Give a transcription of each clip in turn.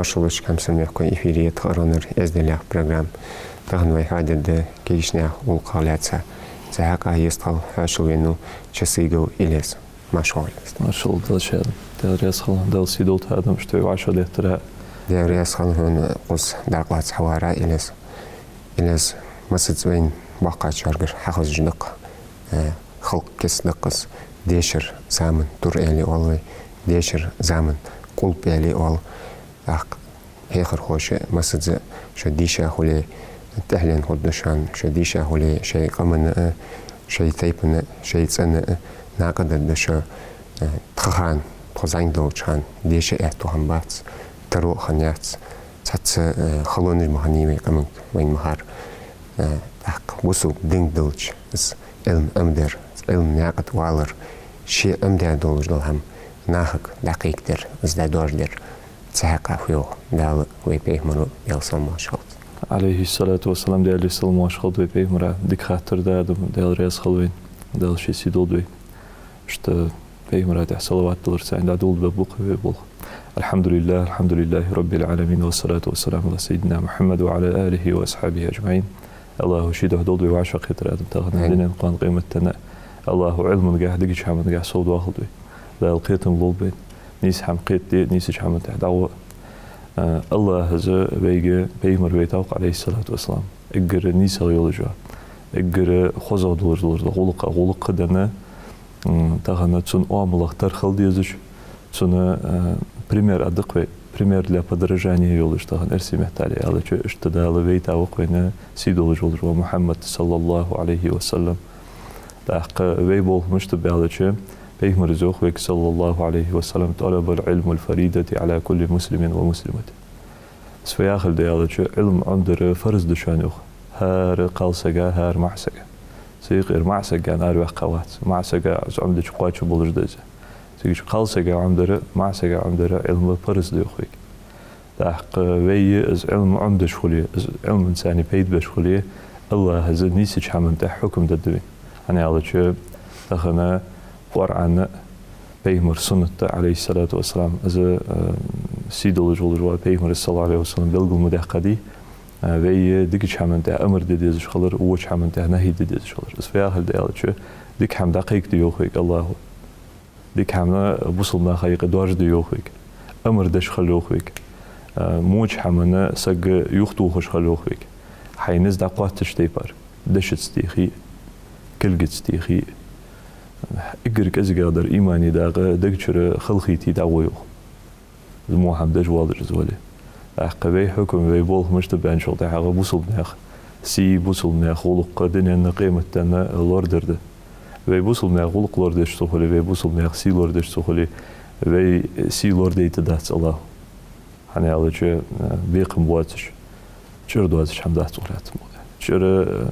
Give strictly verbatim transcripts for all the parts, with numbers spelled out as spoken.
Шулаш, хьамсара мехкахой, эфире я тха «Къаркъарнар» эздел яха программа. Тахан вай хьоадергда кагийча наьха гӀулакхах лаьца. Цу хьакъехьа езткъаь хьоашалгӀа венав Часыгов Илез. Марша воагӀалва, Илез. Маршал да шоана. Даьла раьза хилва, Даьла сий долда, Адам, шо тӀа вӀашагӀдеттара. Даьла раьза хилва хьона, укхаза даркъалаца хьавара, Илез. Илез, массаза вайна боккхагӀчаргара хьахозаш да-кх, э, халкъа кица да-кх из, дешара заман тур аьле оал вай, дешара заман къулп аьле оал. ТӀаккха хьехархоша массаза шо дийша хуле, тӀехьленна хургда шоана, шо дийша хуле, шоай къаманна а, шоай тайпанна а, шоай цӀенна а накъадаргда шо, э, тха хана, тхо зӀамига долча хана деша аьттув хиннабац, таро а хиннаяц, цхьацца, э, халонаш ма хиннай вай къаманга, вайна ма харра. Э, тӀаккха бусалба динга долча из Ӏилма Ӏомадар, Ӏилма наькъа тӀа валар, ше Ӏомадаь долаш дола хӀама нахага дӀакхайкадар, из дӀадоаржадар. Цу хьакъехьа фу йоах Дала вай пайхамара, Даьла салам-моаршал хилда цунна? Ӏалайхи ссалату вассалам, Даьлера салам-моаршал хилда вай пайхамара. Дика хаттар да, Адам, Даьла раьза хилва вайна, Даьла ший сий долда вай. Иштта пайхамара тӀа салават даларца дӀадоладергба-кх вай болх. الحمد لله، الحمد لله رب العالمين، والصلاة والسلام على سيدنا محمد وعلى آله وأصحابه أجمعين. АллахӀа ший духьа долда вай вӀашагӀкхетар, Адам, тахан а, амин, дунен, кхоана, къематденна. АллахӀа Ӏилмангахьа, дикача хӀамангахьа совдоахалда вай. Дала кхетам лулба вайна. Нийса хӀама кхетаде, нийсача хӀаман тӀа дӀагӀо. Э, АллахӀа вайга пайхамар вайтав-кх, Ӏалайхи ссалату вассалам. Эггара нийсагӀа йолаш йола, эггара хозагӀа долаш дола гӀулакх, гӀулакх а денна, м, тахан цун оамалах тара хила дезаш, цун, э, пример а да-кх вай, пример для подражания йолаш, тахан эрсий меттала аьлча, иштта Дала вайтав-кх вайна сий долаш волаш вола Мухьаммад, саллаллахӀу Ӏалайхи ва саллам. ТӀаккха вай болх мишта ба аьлча, пайхамара йоах вайга, саллаллахӀу Ӏалайхи ва саллам: طلب العلم فريضة على كل مسلم ومسلمة. Из фу яхилга да аьлча, Ӏилма Ӏомадар фарз да шоана, йоах, хӀара кхалсага, хӀара маӀасага. Цу юкъера маӀасаг аьнна араваьккха вац. МаӀасага из Ӏомадича кхоачаш болаш да из. Цигача кхалсага Ӏомадар, маӀасага Ӏомадар Ӏилма фарз да, йоах вайга. ТӀаккха вай из Ӏилма Ӏомадеш хуле, из Ӏилманца пайда беш хуле, АллахӀа нийсача хӀаман тӀа хьукам дергда вайна. ХӀана аьлча, тахан КъорӀан а, пайхамара суннат а, Ӏалайхи ссалату вассалам, из, э, сий долаш волаш вола пайхамара, саллаллахӀу Ӏалайхи ва саллам, белгал ма даьккхадий, э, вай дикача хӀаман тӀа амар де дезаш хилар, воча хӀаман тӀа нахьи де дезаш хилар. Из фу яхилга да аьлча, дика хӀама дӀакхайкаде, йоах вайга АллахӀа. Дика хӀама бусалба наха юкъе доаржаде, йоах вайга. Амар деш хила, йоах вайга. Э, воча хӀаманна саг юхатохаш хила, йоах вайга. Хьай низ дӀакхоачача тайпара, дешаца техе, кулгаца техе. Эггара кӀезигагӀдар имана дакъа дег чура халахетий дӀагӀо, йоах. Из во хӀама деш воаллаш из вале. ТӀаккха вай хьукам, вай болх мишта ба аьнначул тӀехьагӀа бусалба наьха сий, бусалба наьха гӀулакх дунен а, къематденна а лорадар да. Вай бусалба наьха гӀулакх лорадеш ца хуле, вай бусалба наьха сий лорадеш ца хуле, вай сий лорадайта дац АллахӀа. ХӀана аьлча, э, бекхам боацаш, чӀир доацаш хӀама дац укх лаьтта мо. ЧӀир, э,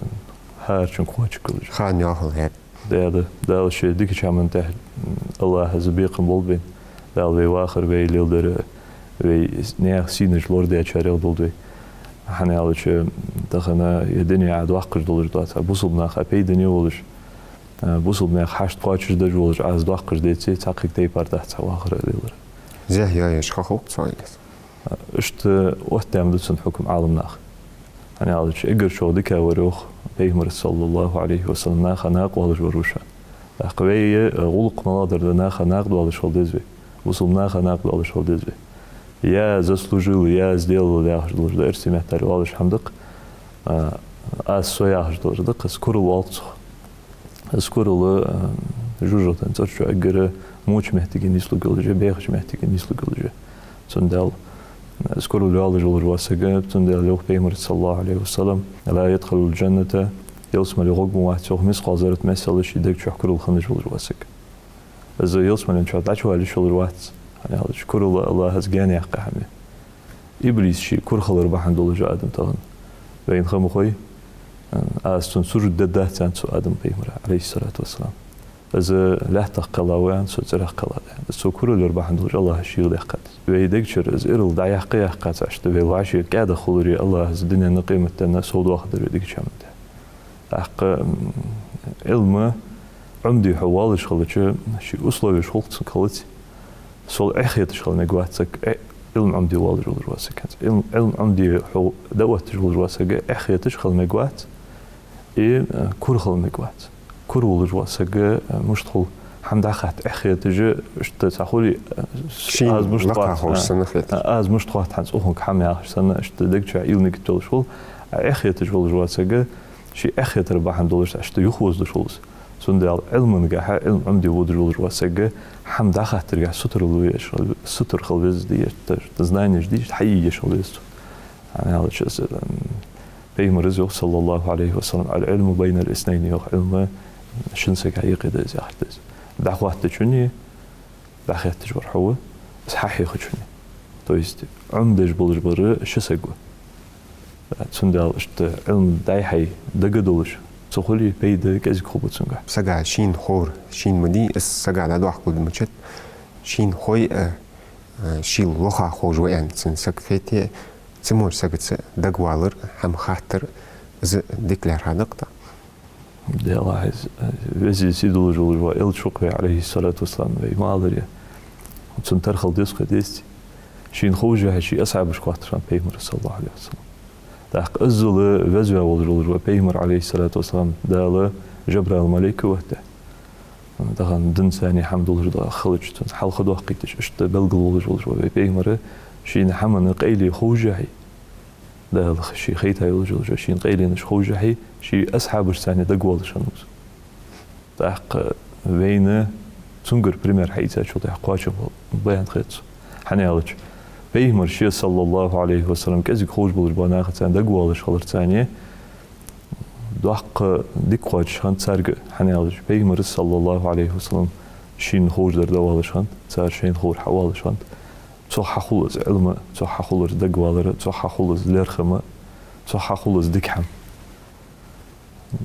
хӀарачунга кхоачаргйолаш. Хана йоахал хӀаьта. Да, да. Дала ший дикача хӀаман тӀа, м, АллахӀа бекхам болба вайна. Дала вай вахар, вай леладар, вай наьха сийнаш лорадаьчарех долда вай. ХӀана аьлча, тахан ер дуне Ӏа доаккхаш долаш доацар, бусалба наха пайдане волаш, э, бусалба наьха хьашт кхоачашдеш волаш Ӏа из доаккхаш деце, цхьаккха тайпара дац хьа вахар а лелар а. Зе йоаеш ха хул-кх цох, Илез. Иштта оттадаьннад цун хьукам Ӏаламнаха. ХӀана аьлча, эггара чӀоагӀа дика вар, йоах, пайхамар, саллаллахӀу Ӏалайхи ва саллам, наха накъадоалаш вар ва шоана. ТӀаккха вай, э, гӀулакх малагӀдар да, наха накъадоалаш хила деза вай. Бусалба наха накъадоалаш хила деза вай. Я заслужил, я сделал яхаш долаш да, эрсий меттала оалаш хӀама да-кх, а, аз, со яхаш долаш да-кх, из курал оал-кх цох. Из курал, э, жожагӀатен цӀерчо эггара воча моттиге нийслургйолаш я, бӀехача моттиге нийслургйолаш я. Цудухьа, э, из курал йоаллаш волаш вола саг, цудухьа йоах пайхамара, саллаллахӀу Ӏалайхи ва саллам: لا يدخل الجنة, ялсмале гӀоргма вац, йоах, мискъал заррат массал ший дег чу курал хиннаш волаш вола саг. Из ялсмален чу дӀачувала йиш йолаш вац, хӀана аьлча курал АллахӀа гаьна яьккха хӀама я. Иблис ший кура хилар бахьан долаш, Адам, тахан вайна ха ма хой, аз цунна сужуд дергдац аьннад цо Адам пайхамара, Ӏалайхи ссалату вассалам. Из лаьттах кхелла ва аьннад цо, цӀерах кхелла да аьннад. Из цо курал яр бахьан долаш АллахӀа шийга даьккхад из. Вай дег чура из ирал дӀаяккха а яьккхац, иштта вай вӀаший кӀаьдах хуларе АллахӀа дунен а, къематденна а совдоахаргда вай дикача хӀаман тӀа. ТӀаккха, м, Ӏилма Ӏомаде хьо воаллаш хилча, ший условеш хул-кх цунга хилац. Сол Ӏехеташ хила мегаш вац саг, Ӏе-, Ӏилма Ӏомаде воаллаш волаш вола саг хӀанз. Ӏилма, Ӏилма Ӏомаде хьо дӀаотташ волаш вола саг эхь хеташ хила мегаргвац, и, э, кура хила мегаргвац. Кура волаш вола саг, э, мишта хул, хӀама дӀахатта эхь хеташ, иштта цхьа хуле, э, шийна аз мишта лакха хоатт, ховш а, санна хеташ. Аз мишта хоатт хӀанз укхунга хӀама яхаш санна, иштта дег чу уйла, нигат йолаш хул, а эхь хеташ волаш вола саг, ший эхь хетар бахьан долаш, иштта юхавоздеш хул из. Цудухьа Ӏилмангахьа, Ӏилма Ӏомаде водаш волаш вола саг, хӀама дӀахаттаргахьа сутара лу еш, сутара хила веза деза, иштта знанеш деш, хьаийдеш хила веза цо. ХӀана аьлча из, м, Пайхамара из йоах, صلى الله عليه وسلم: «العلم بين اثنين», йоах, Ӏилма шин сага юкъе да из, яхар да из. ДӀахоаттачунна, дӀахетташ вар хьо ва, из хьахьехачунна. То есть, Ӏомадеш болаш бар ши саг ва. Цудухьа иштта Ӏилма дӀай-хьай дага долаш ца хуле, пайда кӀезига хургба цунгахьа. Сага шийна ховр шийна ма дий, из сага дӀадоаккхалургдолча, шийна хой а, а, шийла лоха ховш ва аьнна цун саг хете, цу мо сагаца дагавалар, хӀама хаттар, из дика лаьрхӀа да-кх тӀаккха. Даьла хьайза, веза, сий долаш волаш вола Элча ва-кх вай, عليه الصلاة والسلام, вай ма аллара. Цун тара хила деза-кх вай, деций? Шийна ховшшехь ший асхьабашка хоатташ хиннад Пайхамар, صلى الله عليه وسلم. ТӀаккха иззал веза волаш волаш вола Пайхамар, عليه الصلاة والسلام, Дала Жабраил малейк оттадаьд. Тахан динца цхьана хӀама долаш дола хилча, цунца хьалха доаккхийташ, иштта белгала волаш волаш вола вай Пайхамар, шийна хӀаман къайле ховшшехь, Дала ше хайта йолаш йола шийна къайленаш ховшшехь, ший асхьабашца цхьана дагавоалаш хиннав из. ТӀаккха вайна цунгара пример хьаийцачул тӀехьагӀа кхоачам ба аьнна хет сона. ХӀана аьлча, Пайхамар ше, صلى الله عليه وسلم, кӀезига ховш болаш бола нахаца цхьана дагавоалаш хиларца цхьана доккха дика кхоачаш хиннад царга, хӀана аьлча Пайхамара, صلى الله عليه وسلم, шийна ховш дар дӀаоалаш хиннад, цар шоашта ховр хьаоалаш хиннад. Цох хьахул из Ӏилма, цох хьахул из дагавалар, цох хьахул из лерхӀам, цох хьахул из дика хӀама.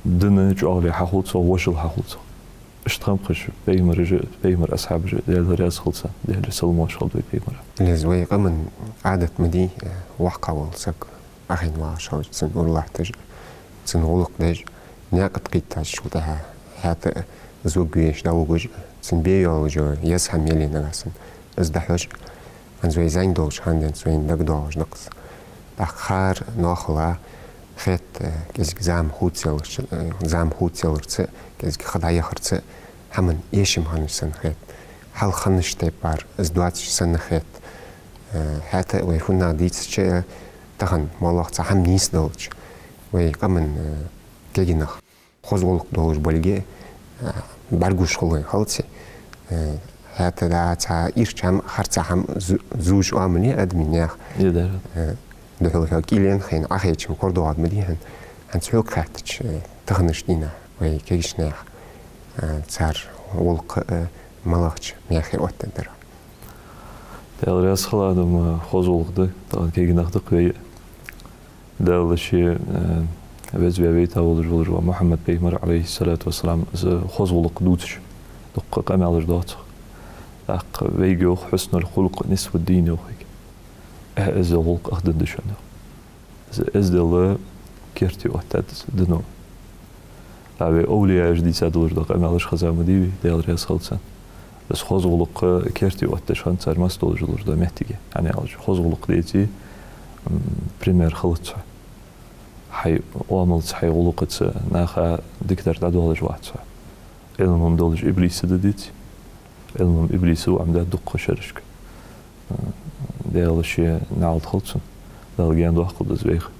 Дина чӀоагӀал хьахул цох, вошал хьахул цох. Иштта хиннаб-кх уж Пайхамараш а, Пайхамара асхьабаш а, Даьла раьза хилва царна, Даьлера салам-моаршал хилда вай Пайхамара. Из вай къаман Ӏадат ма дий, э, воккха вола саг Ӏохайна вагӀаш хилча, цун ура латташ а, цун гӀулакх деш а, наькъа тӀа кхийттачул тӀехьагӀа хӀаьта а из вугвеш, дӀавугаш а, цун бе йолаш йола еза хӀама яле нагахьа санна, из дӀахьош а. ХӀанз вай зӀамига долча хана денз вайна дагадоагӀаш да-кх из. ТӀаккха хӀара ноахала хет, э, кӀезига зама хувцаяларца, э, зама хувцаяларца, кӀезига ха дӀаяхарца, хӀаман эшам хиннача санна хет. Хьалха хиннача тайпара из доацача санна хет. Э, хӀаьта а вай фуннагӀа дийцача, тахан моллагӀа цхьа хӀама нийсделча, вай къаман, э, кегий нах хоза гӀулакх долаш болга, а, бӀаргагуш хуле халци, а, хӀаьта а цхьа ирча хӀама, харца хӀама зу-, зувш Ӏамал я адамий наьха. Е дар. А, духьал хьо кӀийлен хьайна Ӏохайча-м корадоагӀаргда ма дий хьона. ХӀанз хьога хаьттача, а, таханарча дийнахьа вай кегийча наьха, а, цар гӀулакх, а, малагӀча мехе оттадар? Даьла раьза хилва, Адам, хоза гӀулакх да, тахан кегий нах да-кх вай. Дала ше, э, веза ваь вайта волаш волаш вола Мухьаммад пайхамар, عليه الصلاة والسلام, из хоза гӀулакх дувцаш дуккха къамаьлаш доагӀа цох. ТӀаккха вайга йоах: «حسن الخلق نصف الدين», йоах вайга. Эхь-эздел гӀулакх ах дин да шоана, йоах. Из эздел керте оттадаьд из дино. ТӀаккха вай овлияаша дийца долаш дола къамаьлаш хеза ма дий вай, Даьла раьза хилва царна. Из хоза гӀулакх керте оттадеш хиннад цар мел долаш долаш дола моттиг. ХӀана аьлча, хоза гӀулакх деце, м, пример хилац хьо. Хьай оамалца, хьай гӀулакхаца наха дикадар дӀадоалаш вац хьо. Ӏилма долаш иблиса да деце, Ӏилма иблиса ва Ӏомадаьд дуккха шерашка. Даьла ше наьлт хилва цунна. Дала гаьна доаккхалда из вайх.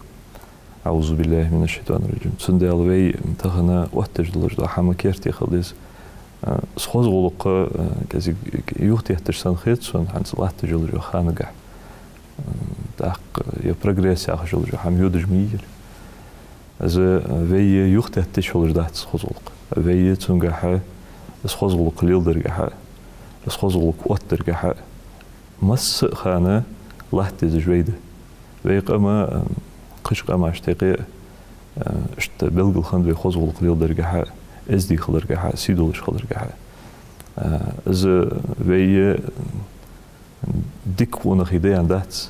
أعوذ بالله من الشيطان الرجيم. Цудухьа вай тахан оттадеш долаш дола хӀама керте хила деза. Из хоза гӀулакх, э, кӀезига юхатетташ санна хет сона хӀанз латташ йолча ханагахь. Э, тӀаккха е прогресс яхаш йолча хӀама йодаш ма йий ер. Из, э, вай юхатетташ йолаш дац хоза гӀулакх. Вай цунгахьа, из хоза гӀулакх леладаргахьа, из хоза гӀулакх оттадаргахьа, масса а хана латта дезаш вай да. Вай къам, э, кхыча къамашта юкъе, э, иштта белгала хиннад вай хоза гӀулакх леладаргахьа, эздий хиларгахьа, сий долаш хиларгахьа. Э, из вай, э, дика къонахий да аьнна дац,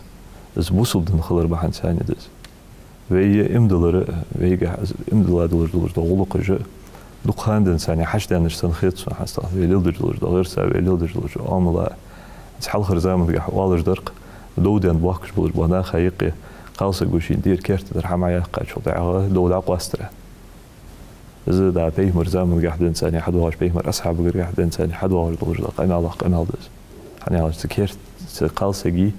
из бусалба дин хилар бахьанца цхьана да из. Вай иман диллар, вайгахьа из иман дилла долаш долаш дола гӀулакхаш а дукха хана денз цхьана хьачудаьннаш санна хет сона хӀанз тахан. Вай леладеш долаш дола гӀирс а, вай леладеш долаш дола оамал а. Из хьалхарча замангахь оалаш дар-кх: Дов даьнна боахкаш болаш бола наха юкъе кхалсаго шийна тӀера керта тӀара хӀама яьккхачул тӀехьагӀа дов дӀакъоастар. Из да пайхамара замангахь денз царна хьадоагӀаш, пайхамара асхьабагара денз царна хьадоагӀаш долаш да къамаьлах къамаьл да из. ХӀана аьлча цу керт-, цу кхалсага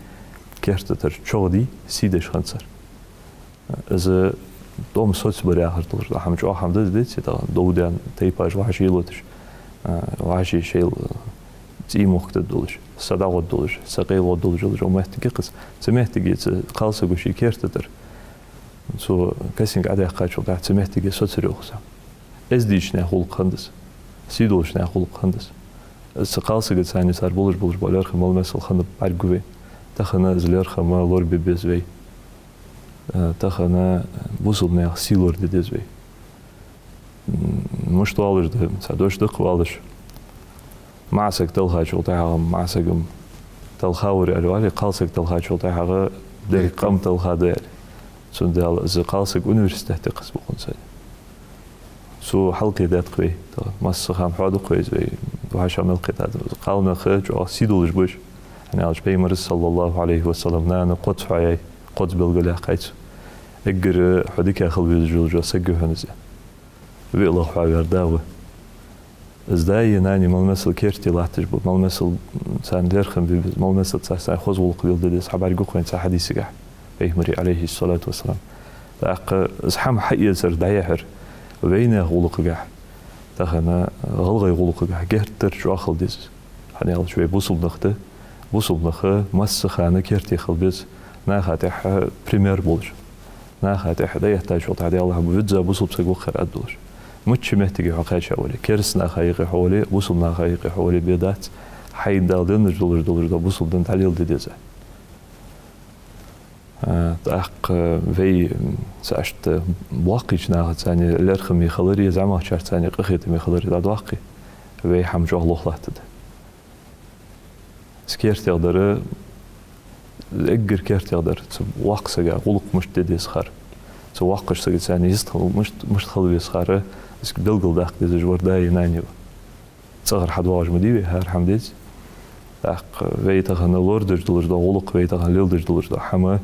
керта тӀара чӀоагӀа дий, сий деш хиннад цар. Из тӀом соцабар яхар долаш да хӀама, чӀоагӀа хӀама да из, деций, тахан дов даьнна тайпаш вӀаши лоташ, а, вӀаши шоайла цӀий мохк тӀа долаш, са дӀагӀоргдолаш, са къайлагӀоргдолаш йолаш йола моттиг я-кх из. Цу моттиге цу кхалсаго ший керта тӀара цо касинг Ӏодаьккхачул тӀехьагӀа цу моттиге соцар йоах из. Эздийча наьха гӀулакх хиннад из, сий долча наьха гӀулакх хиннад из. Цу кхалсагаца цхьана цар болаш болаш бола лерхӀам, мел масал, хиннаб бӀаргагу вайна. Тахан из лерхӀам лорабе беза вай. Э, тахан бусалба наьха сий лораде деза вай. М, мишта оалаш да, цхьа дош да-кх оалаш. МаӀа саг талхачул тӀехьагӀа, маӀа саг-м талхавар аьле оалий, кхалсаг талхачул тӀехьагӀа деррига къам талхаду аьле. Цудухьа из кхалсаг университете кхаьча букъунца. Цо хьалкхедаьд-кх вай, тахан массахана хьоаду-кх вай из, вай вӀашагӀ мел кхетаду. Кхалнах чӀоагӀа сий долаш ба уж. ХӀана аьлча пайхамара, саллаллахӀу Ӏалайхи ва саллам, нана кхозза хьоаяьй, кхозза белгалъяьккхай цо. Эггара хьо дика хила везаш йолаш йола саг я хьона из. ВиълагӀа хьоаваьр да ва. Из даи наьнеи мел масал керте латташ ба, мел масал царна лерхӀам бе беза, мел масал царца хоза гӀулакх леладе деза, хьабӀаргагу-кх вайна цу хьадисагахь пайхамара, Ӏалайхи ссалату вассалам. ТӀаккха из хӀама хьаэцар дӀаяхьар вайнаьха гӀулакхагахь, тахан гӀалгӀай гӀулакхагахь геттара чӀоагӀа хила деза из. ХӀана аьлча вай бусалба нах да, бусалба нах массахана керте хила беза, наха тӀехьа пример болаш. Наха тӀехьа дӀаэттачул тӀехьагӀа, Даьла, хьо веза бусалба саг ваккхар ад долаш. Мичча моттиге хьо кхаьча вале, кераста наха юкъе хьо вале, бусалба наха юкъе хьо вале, бе дац, хьайна Дала денна долаш долаш дола бусалба ди дӀалеладе деза. А, тӀаккха вай, м, цхьа иштта боккхийча нахаца цхьана лерхӀаме хилари, зӀамагӀчарца цхьана къахетаме хилари дӀадоаккхе, вай хӀама чӀоагӀа лохлаттад. Цу кертех дар, эггара кертех дар, цу воккхача сага гӀулакх мишта де деза хар, цу воккхача сагаца цхьана йистхила мишта, мишта хила веза хар, из белгалдаккха дезаш вар даи нанеи ва. ЦӀагӀара хьадоагӀаш ма дий вай, хӀара хӀама деза. ТӀаккха вай тахан лорадеш долаш дола гӀулакх, вай тахан леладеш долаш дола хӀама,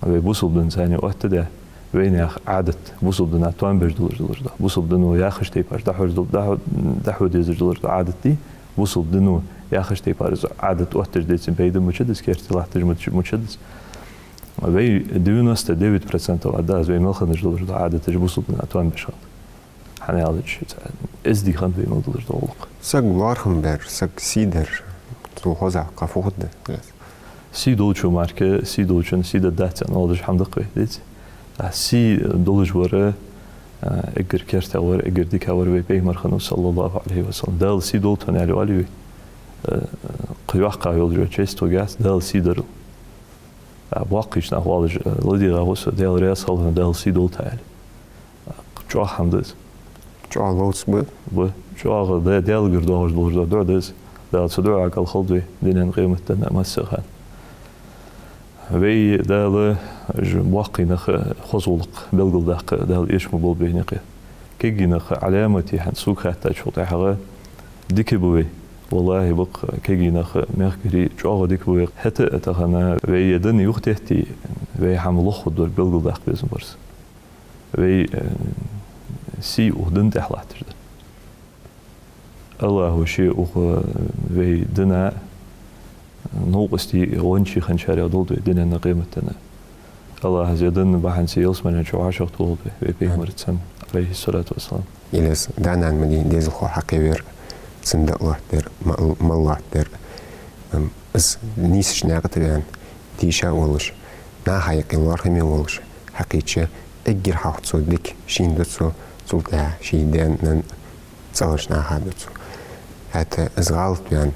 вай бусалба динца цхьана оттадаь, вайнаьха Ӏадат, бусалба дина тоам беш долаш долаш да. Бусалба дино яхача тайпара дӀахьош дол-, дӀахьо-, дӀахьо дезаш долаш дола Ӏадат дий, бусалба дино яхача тайпара из Ӏадат оттаеш деций, пайда мичад из, керте латташ мича-, мичад из. Вай девяносто девять процентов а да из, вай мел хиннаш долаш дола Ӏадаташ бусалба дина тоам беш хиннад. ХӀана аьлча, цхьа эздий хиннад вай мел долаш дола гӀулакх. Саг лоархӀам бер, саг сий дар, цул хоза кхы фу хургда? Сий долчо мара, сий долчоа сий дергдац аьнна оалаш хӀама да-кх вай, деций? А сий долаш вар, а, эггара кертагӀа вар, эггара дикагӀа вар вай пайхамар хиннав, саллаллахӀу Ӏалайхи ва саллам. Дала сий долда хьона аьле оалий вай? Э, кхы йоккхагӀа йолаш йола честь хургьяц Дала сий дарал. А боккхийча наха оалаш, э, ладийгӀа ва со, Даьла раьза хилва хьона, Дала сий долда хьа аьле. ЧӀоагӀа хӀама да из. ЧӀоагӀа ловца ба? Ба. ЧӀоагӀа Да-, Даьлагара доагӀаш долаш дола дуӀа да из. Дала цу дуӀа кӀал хилда вай дунен, къематден а, массахана. Вай Дала уж боккхий нах, хоза гӀулакх белгалдаккха Дала эша ма болба вайна юкъе. Кегий нах, Ӏаламате хӀанз сога хаьттачул тӀехьагӀа, дика ба вай. ВаллахӀи, ба-кх, кегий нах мехкарий чӀоагӀа дика ба вай. ХӀаьта а тахан вай ер ди юхатетте, вай хӀама лоххургдар белгалдаккха безам бар из. Вай, э, сий укх дина тӀа латташ да. АллахӀа ше укх вай дина новкъостий, гӀончий хинначарех долда вай дунен а, къематден а. АллахӀа ер ди бахьанца ялсмален чу вӀашагӀтохалда вай, вай пайхамарца цхьана, Ӏалайхи ссалату вассалам. Илез, да-нана ма дий дезалхо хьакхевар, цун дакъа лоаттадер, мал-, мал лоаттадер. Ам, из нийсача наькъа тӀа ваьнна, тийша а волаш, наха юкъе лоархӀаме волаш хьакхийча, эггара хьалха цо дика шийна ду цо, цул тӀехьагӀа ший даь-наьна, цӀагӀарча наха ду цо. ХӀаьта из гӀалат ваьнна,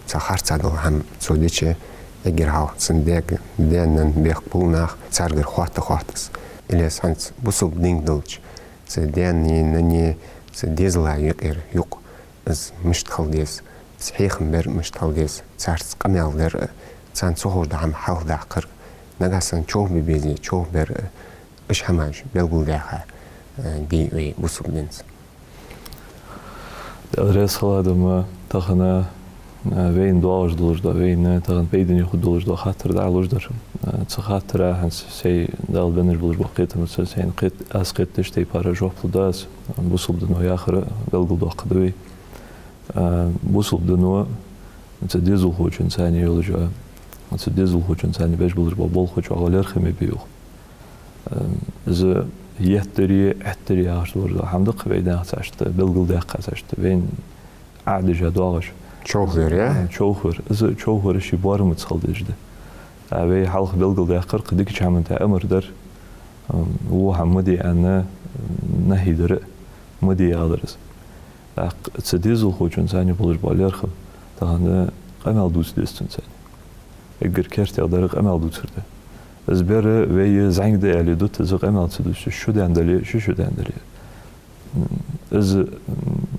цхьа харцахьа дола хӀама цо дича, эггара хьалха цун даьга, даь-наьна бехк бола нах, царгара хоатта хоатт из. Илез, хӀанз бусалба динга далча, цу даьнеи нанеи, цу дезала юкъера юкъ, из мишта хила деза, из хьехам бер мишта хила деза, царца къамаьл дар, царна ца ховш дола хӀама хьалхадаккхар, нагахьа санна човхабе безе човхабар, уж хӀамаш белгалдаьха, э, дий вай бусалба динца. Даьла раьза хилва, Адам, тахан Вайна доагӀаш долаш да, вайна тахан пайдане хургдолаш да хаттар дӀалуш дар. Цу хаттара хӀанз сай Дала беннаш болаш бола кхетамца, сайна кхет-, аз кхеташ тайпара жоп лургда аз. Бусалба дино яхар белгалдоаккхаргда вай. Бусалба дино цу дезалхочунца йолаш, цу дезалхочунца беш болаш бола болх чӀоагӀа лерхӀаме ба йоах. Из еттари, эттари яхаш долаш да хӀама да-кх вай наха цхьа иштта белгалдаьккха, цхьа иштта вайна Ӏодижа доагӀаш. Човхавар, я? Човхавар. Из човхавар ший боарамца хила дезаш да. А вай хьалха белгалдаьккхар-кх дикача хӀаман тӀа амар дар, во хӀама ма де аьнна, нахьи дар, ма де алар из. ТӀаккха цу дезалхочунца болаш бола лерхӀам тахан къамаьл дувца деза цунца. Эггара керттера дар къамаьл дувцар да. Из бер вай зӀамига да аьле дут, из къамаьл ца дувцаш шу даьнна дале, ши шу даьнна дале. Из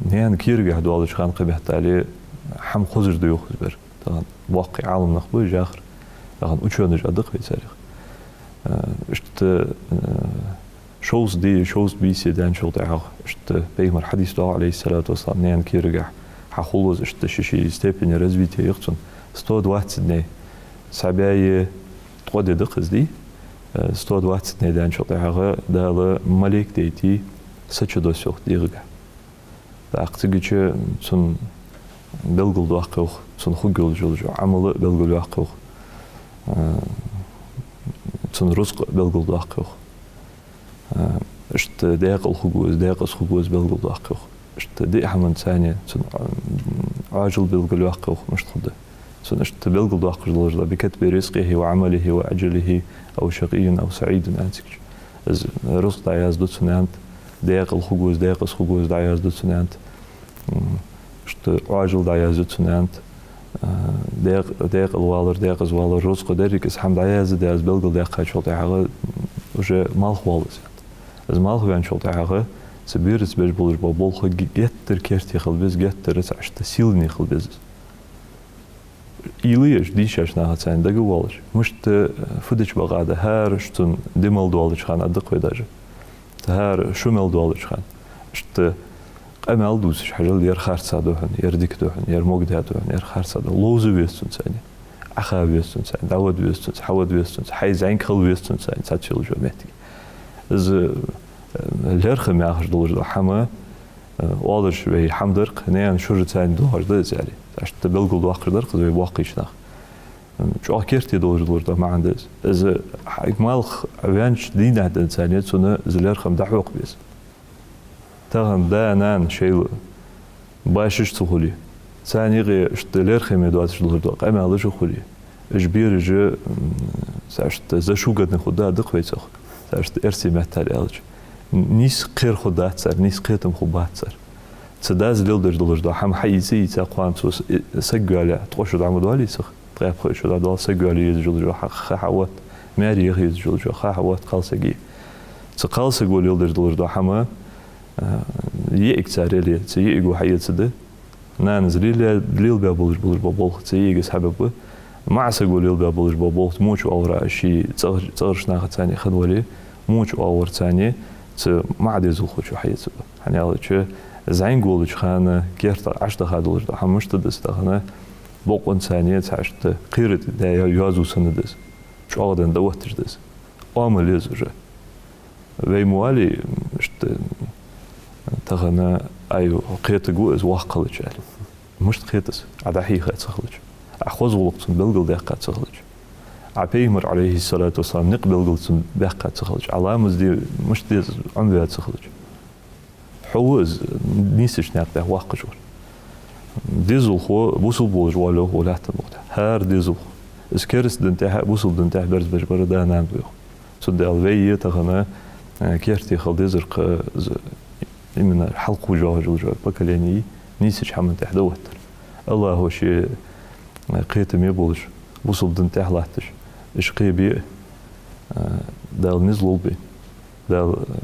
наьна кирагахь долча хана кхы меттел хӀама хозаш да йоах из бер. Тахан боккхий Ӏаламнах ба уж яхар. Тахан учёнаш а да-кх вай царех. Иштта шовзткъа ди, шовзткъа бийса даьнначул тӀехьагӀа, иштта пайхамара хьадис да, Ӏалайхи ссалату вассалам, наьна кирагахь хьахул из, иштта ший-ший степень развития я-кх цун. Сто двадцать дней. Цхьа бӀаь ткъо ди да-кх из ди. Сто двадцать дней даьнначул тӀехьагӀа Дала малейк дайта са чудоссийта дегӀагахь. ТӀаккха цигача цунна белгалдоаккх йоах, цунна хургйолаш йола Ӏамал белгалъяккх йоах, цунна рузкъа белгалдоаккх йоах. Иштта даькъала хургва из, даькъаза хургва из белгалдоаккх йоах. Иштта диъ хӀаманца цунна Ӏоажал белгалъяккх йоах, мишта хургда. Цунна иштта белгалдоаккхаш долаш да: بكتب رزقه وعمله وأجله أو شقي أو سعيد аьнна цигача. Из рузкъа дӀаязду цунна аьннад, даькъала хургва из, даькъаза хургва из дӀаязду цунна аьннад. Иштта Ӏоажал дӀаязду цунна аьннад. Даькъ-, даькъала валар, даькъаза валар, рузкъа деррига из хӀама дӀаяздаь, из белгалдаьккхачул тӀехьагӀа уже малх воал из аьннад. Из малх ваьнначул тӀехьагӀа цу бераца беш болаш бола болх ге-, геттара керте хила беза, геттара цхьа иштта сийлахьа хила беза из. Уйла еш, дийшача нахаца дага а воалаш, мишта, фу дича бакъахьа да, хӀара шу цунна ди мел доалача хана, аргда-кх вай даже. ХӀара шу мел доалача хана. Иштта къамаьл дувцаш хьажал: ер харца да хьона, ер дика да хьона, ер могадаь да хьона, ер харца да. Ловза веза цунца, Ӏоха веза цунца, дӀавода веза цунца, хьавода веза цунца, хьай зӀамига хила веза цунца цхьацца йолча моттиге. Из лерхӀам яхаш долаш да хӀама, оалаш вай хӀама дар-кх, наьна шура царна доагӀаш да из аьле. Иштта белгалдоаккхаш дар-кх из вай боккхийча наха. ЧӀоагӀа керте долаш долаш да маӀан да из. Из хьа-, малх ваьннача дийнахьа денз царна цунна из лерхӀам дӀахьокха беза. Тахан да-нана шоайла башаш ца хуле, царна юкъе иштта лерхӀаме доацаш долаш дола къамаьлаш а хуле, уж бераш, м, цхьа иштта зашуганный хургда, аргда-кх вай цох, цхьа иштта эрсий меттала аьлча. Нийса кхера хургдац цар, нийса кхетам хургбац цар. Цу дас леладеш долаш дола хӀама хьаийца, ийца, кхоана цо с-, э, саг йоалаяь ткъо шу дӀа ма доалий цох, ткъаь пхи шу дӀадоал, саг йоалае езаш йолаш йола ха-, ха хьаотт, маьре яха езаш йолаш йола ха хьаотт кхалсага. Цу кхалсаго леладеш долаш дола хӀама, э, йиӀиг цар яле, цу йиӀиго хьаэцаргда. Нанас лела-, лелабаь болаш болаш бола болх цу йиӀига из хьабергба. МаӀа саго лелабаь болаш бола болх во чу оагӀора ший цӀагӀар-, цӀагӀарча нахаца хинна вале, во чу оагӀорца цу маӀа дезалхочо хьаэцаргба. ХӀана аьлча, зӀамига волча хана керта Ӏочудаха долаш да хӀама мишта да из тахан, бокъонца цхьа иштта кхерате даь йоазув санна да из. ЧӀоагӀа денна дӀаотташ да из. Оамал я из уже. Вай ма оалий, иштта, тахан Ӏа кхетаргва из воккха хилча аьле. Мишта кхет из, Ӏа дӀахьийха ца хилча? Ӏа хоза гӀулакх цунна белгалдаьккха ца хилча? Ӏа пайхамара, Ӏалайхи ссалату вассалам, никъ белгал цунна баьккха ца хилча? Ӏа ламаз де мишта деза Ӏомаваь ца хилча? Хьо ва из нийсача наькъа тӀа ваккхаш вар. Дезалхо бусалба волаш воаллалехь укх лаьттан букъа тӀа. ХӀара дезалхо. Из керста дина тӀа а, бусалба дина тӀа а берзабеш бар да-нана ба йоах. Цудухьа вай а тахан, э, керте хила дезар-кх из, именно хьалкхувш йоагӀаш йолча поколение нийсача хӀаман тӀа дӀаоттар. АллахӀа ший, э, кхетаме болаш, бусалба дина тӀа латташ, уж кхебе, э, Дала низ лулба. Дала, э,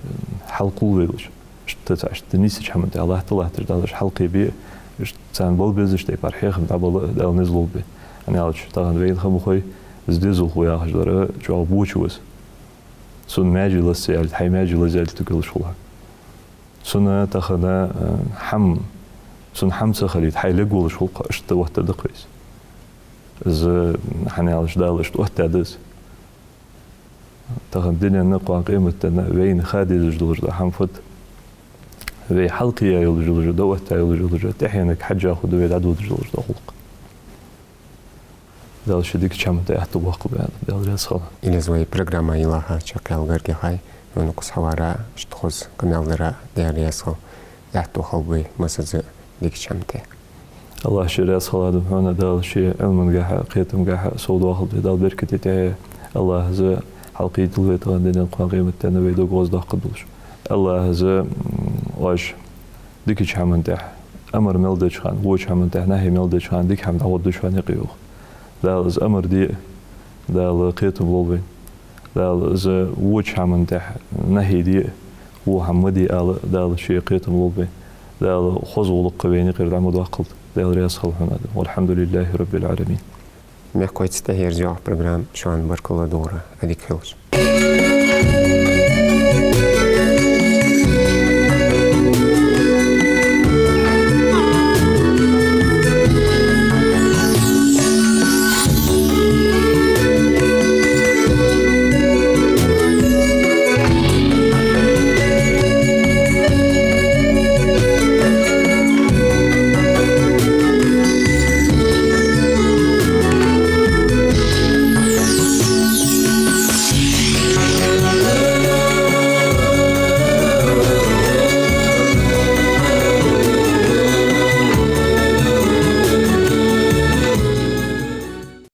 хьалкхувлвелаш. Иштта цхьа иштта нийсача хӀаман тӀа латта-латташ Дала уж хьалкхебе, иштта царна бала безача тайпара хьехам дӀабала Дала низ лулба. ХӀана аьлча, тахан вайна ха ма хой, из дезалхо яхаш дар чӀоагӀа боча ва из. Цунна маьже лаза ца яьлча, хьай маьже лаза яьлча туг йолаш хул хьо. Цунна тахан, э, хӀама Цун хӀама ца хилийта, хьай лег волаш хул-кх, иштта оттадаьд-кх вай из. Из хӀана аьлча Дала иштта оттадаьд из. Тахан дунен а, кхоана къематден а вайна ха дезаш долаш да хӀама фуд? Вай хьалкхеяь йолаш йола, дӀаотта йолаш йола, тӀехьенга хьежжа хургда вай дӀадодаш долаш да хул-кх. Дала ший дикача хӀаман тӀа аьттув боаккхалба, Дала раьза хилва. Илез вай программа йилла хьа чакхъяла гаргга хьай, хьона укхаза хьавара, иштта хоза къамаьл дара, Дала раьза хилва. Аьттув хилба вай массаза дикача хӀаман тӀа. АллахӀ ший раьза хилва, Адам, хьона, Дала ший Ӏилмангахьа, кхетамгахьа сов доаккхалба, Дала беркате тӀехье. АллахӀа из хьалкхийтталва вай тахан дунен, кхоана къематден а вай дог гӀоздоаккхаргдолаш. АллахӀа из, м, оаш дикача хӀаман тӀа амар мел деча хана, воча хӀаман тӀа нахьи мел деча хана дика хӀама дӀагӀоргда шоана юкъе, йоах. Дала из амар де, Дала кхетам лолда вайна. Дала из воча хӀаман тӀа нахьи де, во хӀама ма де ала, Дала ший кхетам лолда вайна. Дала хоза гӀулакх вайна юкъера дӀа ма доаккхалда. Дала раьза хилва хьона, Адам. والحمد لله رب العالمين. Мехкахой, цу тӀехьа ерзаеш йола программа шоана баркал долда, Ӏадика хийла шун.